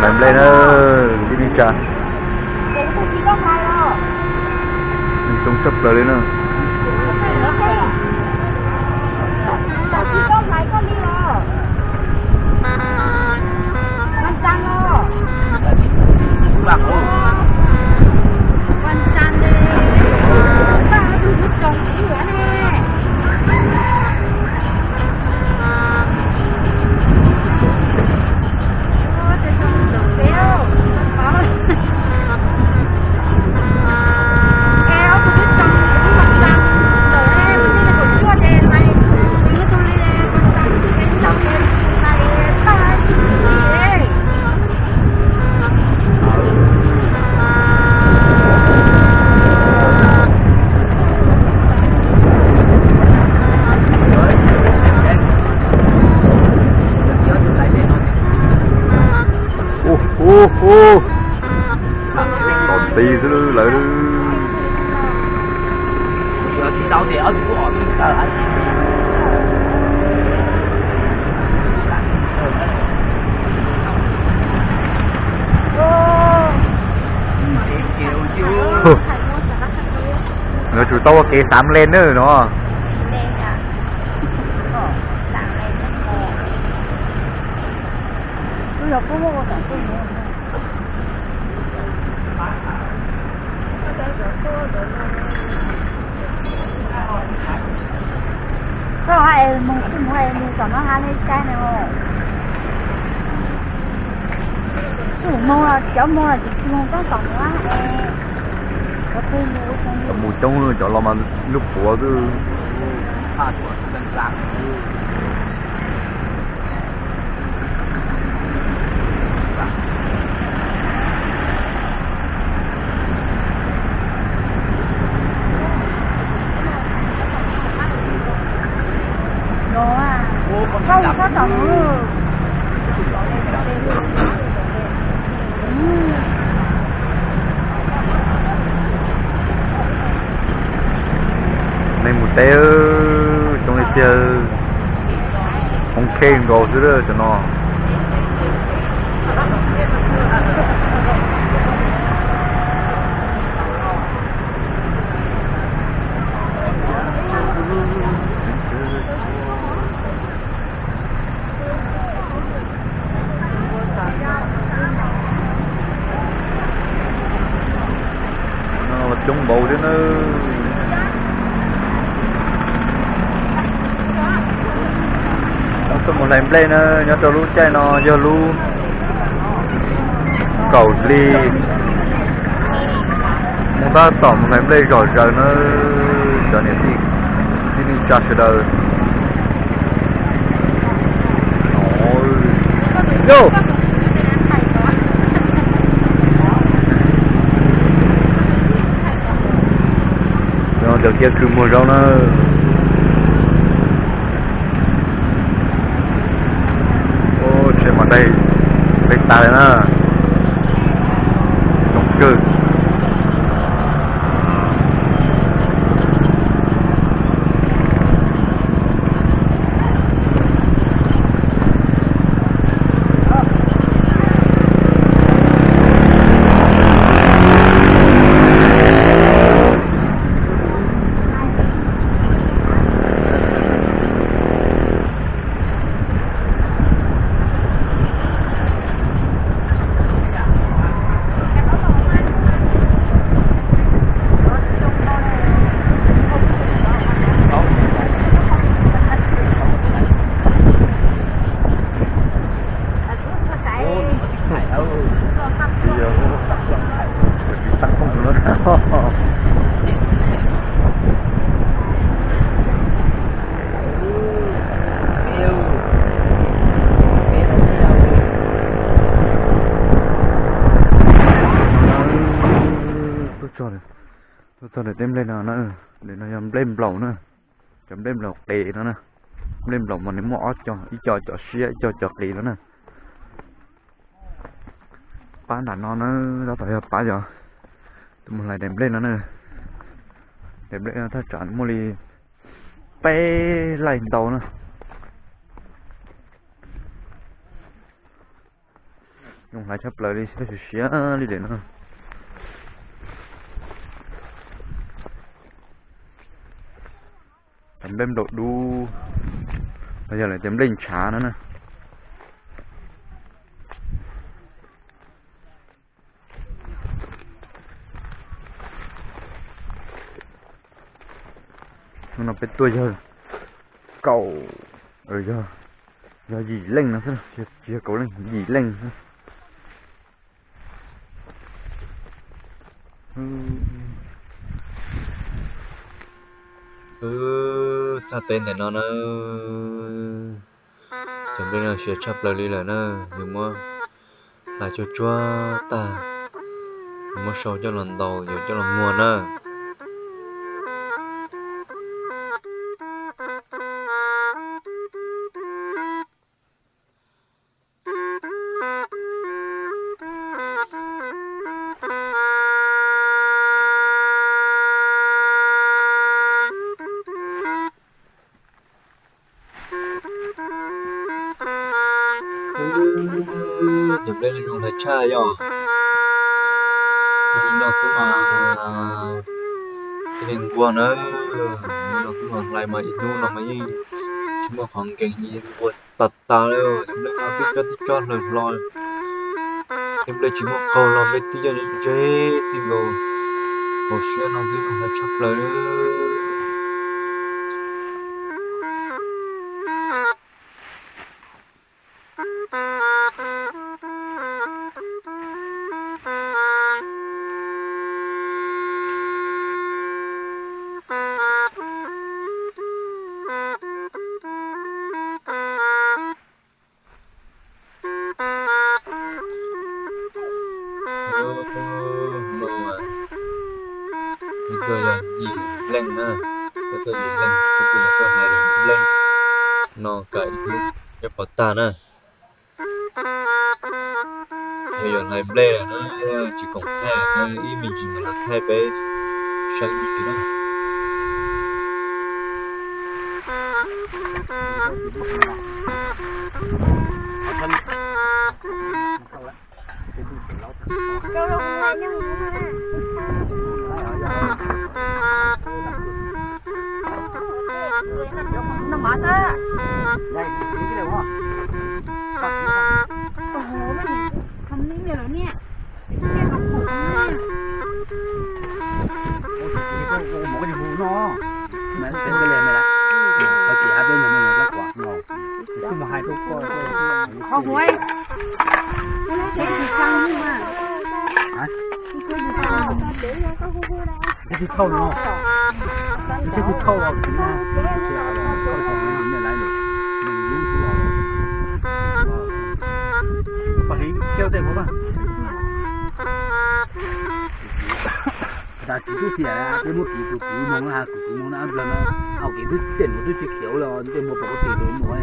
Nplej na, tib neeg tsa. Neeg coob tshaj plaws li na. Ub, ub, ub. Tom ti xwb lawm. Yuav tsum tau ua kev xav len na no. Koj hais mus xwb, mus hais mus tom no hais li cas ne? Mus los cov mus los tsis mus koj tom no es. Cov mus coob, cov los mas lub puav xwb. Neeg mus teb coob li tiag, hoob khej nkaus xwb cov no. Coob npaum thiab na. Tuaj mus hlais nplej na, nyob rau lub caij no yog lub kaum hli. Mus tab tom mus hlais nplej zom zaws na, cov niam tij tij neej tsa sawv daws. Yog, cov kiab khw muag zaub na. Tsev mas dai, dai tas li na. Coob kawg. Tuaj txog daim teb nplej no na, daim no yog nplej nplaum na, cov nplej nplaum qis no na, nplej nplaum mas nws muaj ob co, ib co cov siab, ib co cov qis no na. Pab nram no na, tab tom yog pab cov mus hlais daim nplej no na. Daim nplej no thaj tsam muaj li peb laij ntau na. Zoo hlais tshaj plaws li, siab siab li lawm no. Cov nplej nplaum dub, los yog lawv tias nplej ntshav no na. Hnub no peb tuaj yog kaum, yog, yog yim leej no xwb, tsis yog kaum leej, yim leej xwb. Wb txog teb ntawm no na, cov nplej no siav tshaj plaws li lawm na, yuav muab hlais tsuag tsuag tag, yuav muab sau coj los ntaus, yuav coj los muag na. Cov nplej no zoo hlais tshaj yom. Zoo li no xwb mas ib leeg nquag na, zoo li no xwb mas hlais mas ib hnub no mas yeej tsis muaj qhov nkees, yeej nquag tas tas li. Cov nplej no tib tsob tib tsob hlawv hlo, tej nplej tsis muaj qaug los nplej tib coj ntse ntse txij nkaus hauv siab no xwb, hlais tshaj plaws li. Peb tuaj yog yim leej na, peb tuaj yim leej, peb tuaj yog tuaj hlais nplej no kam ib hnub coj pov tag na. Yog yuav hlais nplej na, tsis koom thaij, ib me ntsis mas los thaij peb saib me ntsis na. Qhov huav, tus tsov tus tsov, tus tsov tus tsov, tus tsov tus tsov. Pom kev kawg tej qhov na. Tus twb tias peb muab kiv tus kwv moo na, tus kwv moo na, nplog na, hau kev twb tiam nuav twb tsis khiav los tej muag pom kuv tim tus moo.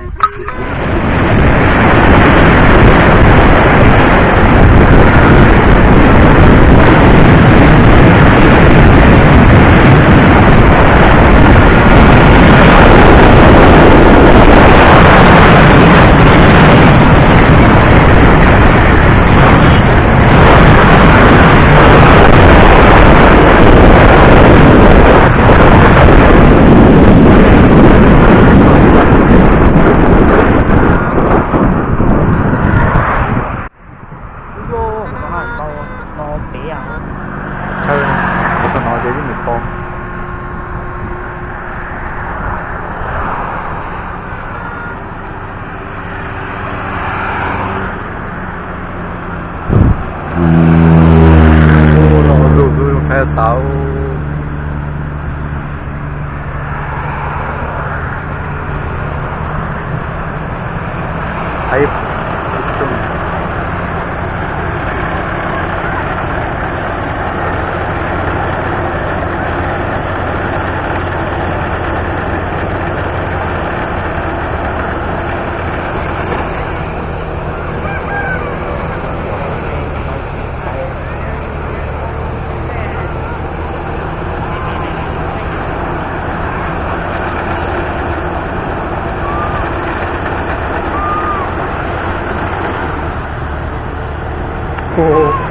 Ua,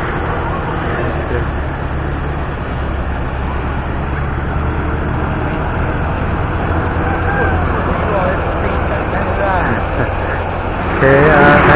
ces,